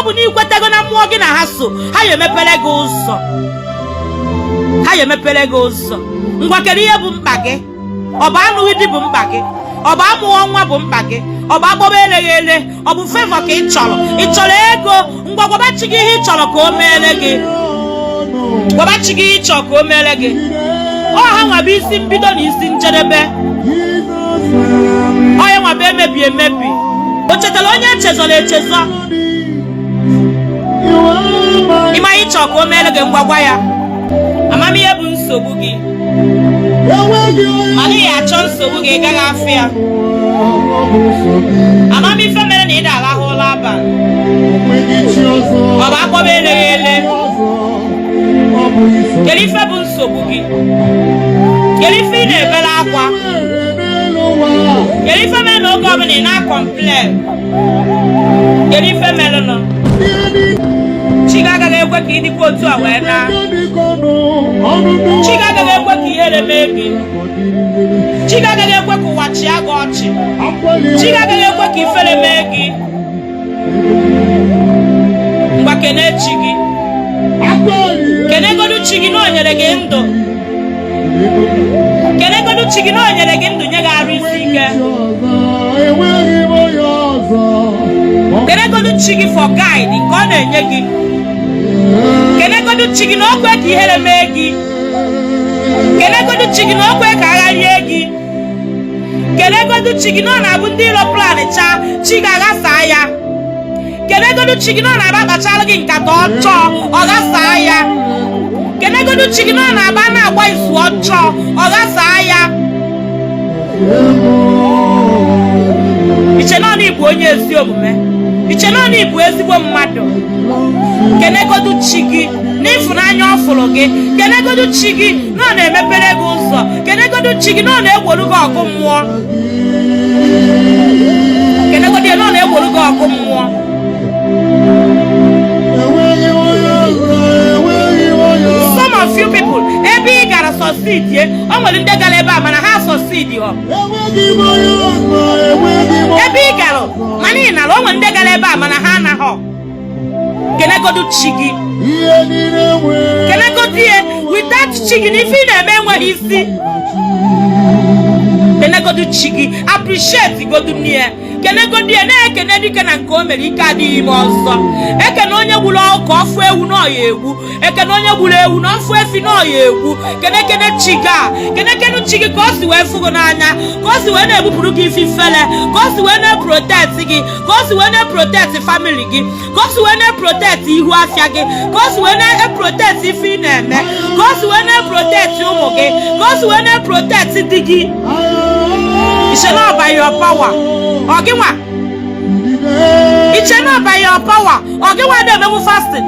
bụ na ikwetego na mmụọ gị na ha so, ha ya emepere gị ụzọ, ha ya emepere gị ụzọ. Ngwa, kedu ihe bụ mkpa gị? Ọ bụ anụghị di bụ mkpa gị? Ọ bụ amụọ nwa bụ mkpa gị? Ọ bụ agbọba eleghị ele? Ọ bụ favour ka ị chọrọ? Ị chọrọ ego? Ngwa, gwaba chi gị ihe ị chọrọ ka o meere gị. Gwaba chi gị ihe ị chọrọ ka o meere gị. Ọ ha nwa bụ isi mbido na isi njedebe. Ọ ya nwa bụ emebi emebi. O chetara onye echezọrọ echezọ. Ịma ihe ị chọrọ ka o meere gị, ngwa, gwa ya. Amamihe bụ nsogbu gị, mana ị achọ nsogbu gị, ị gaghị afụ ya. Amamife mere na ị na-alahụ ụra abalị, ọ bụ akpọba eleghị ele. Kedu ife bụ nsogbu gị? Kedu ife ị na-ebere akwa? Kedu ife mere na oge ọbụla ị na-acomplain? Kedu ife merenụ? Chi gị agaghị ekwe ka ị dịkwa otu a wee na. Chi gị agaghị ekwe ka ihere mee gị. Chi gị agaghị ekwe ka ụwa chịa gị ọchị. Chi gị agaghị ekwe ka ifere mee gị. Ngwa, kene chi gị, kenegodu chi gị na o nyere gị ndụ. Kenegodu chi gị na o nyere gị ndụ, nye gị arụ isi ike. Enweghị m onye ọzọ. Kenegodu chi gị for guide nke ọ na-enye gị. Kenegodu chi gị na o kwe ka ihere mee gị. Kenegodu chi gị na o kwe ka agha rie gị. Kenegodu chi gị na ọ na-abụ ndị iro plan chaa, chi ga-aghasa ya. Kenegodu chi gị na ọ na-aba akpachalụ gị nkata ọjọọ, ọ ghasaa ya. Kenegodu chi gị na ọ na-aba na-agba izu ọjọọ, ọ ghasaa ya. Iche na ọ bụ onye ezi omume, iche na ọ bụ ezigbo mmadụ. Kenegodu chi gị n'ịfụnanya ọ fụrụ gị. Kenegodu chi gị na ọ na-emepere gị ụzọ. Kenegodu chi gị na ọ na-egboru gị ọgụ mmụọ. Kenegodu ya na ọ na-egboru gị ọgụ mmụọ. Enweghị onye ọzọ, enweghị onye ọzọ. Some of you people, ebe ị gara succeed ye, o nwere ndị gara ebe a mana ha succeed họ. Enweghị m onye ọzọ, enweghị m onye Ebe ị gara mana ị nara, o nwere ndị gara ebe a mana ha anaghọ. Kenegodu chi gị. Ihe niile nwere. Kenegodu ya. Without chi gị na ife ị na-eme enweghị isi. Kenegodu chi gị, appreciate godu nne ya. Kenegodu ya, na-ekene dike na nke o mere ike adịghị ime ọzọ. Ekene onye gburu ọkụ ọfụ ewu na ọya egbu. Ekene onye gburu ewu na ọfụ efi na ọya egbu. Kenekene chi gị a, kenekene chi gị ka o si wee fụ gị n'anya, ka o si wee na-ebupụrụ gị ife ifele, ka o si wee na-eprotect gị, ka o si wee na-eprotect family gị, ka o si wee na-eprotect ihu afịa gị, ka o si wee na-eprotect ife ị na-eme, ka o si wee na-eprotect ụmụ gị, ka o si wee na-eprotect di gị. Iche na ọ by your power, ọ gị nwa? Iche na ọ by your power, ọ gị nwa na-emenwu fasting?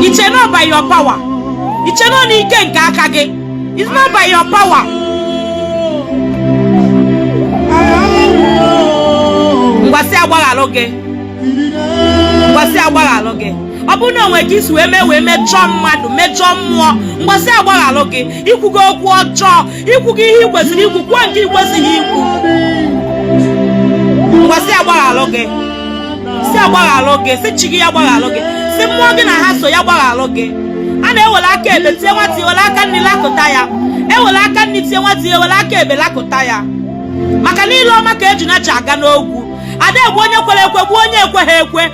Iche na ọ by your power? Iche na ọ n'ike nke aka gị? It's not by your power. Ngwasị agbaghalụ gị, ngwasị agbaghalụ gị. Ọ bụrụ na o nwere ka isi wee mee wee mejọọ mmadụ, mejọọ mmụọ, ngwasị agbaghalụ gị. Ikwugo okwu ọjọọ, ikwugo ihe ị kwesịrị ikwu, kwuo nke ị kwesịghị ikwu, ngwasị agbaghalụ gị. Si agbaghalụ gị, si chi gị ya gbaghalụ gị, si mmụọ gị na ha so ya gbaghalụ gị. A na-ewere aka ekpe tie nwata, ewere aka nri lakụta ya. Ewere aka nri tie nwata, ewere aka ekpe lakụta ya, maka na ile ọma ka ejuna ji aga n'okwu. Ada egbu onye kwere ekwe, gbuo onye ekweghị ekwe.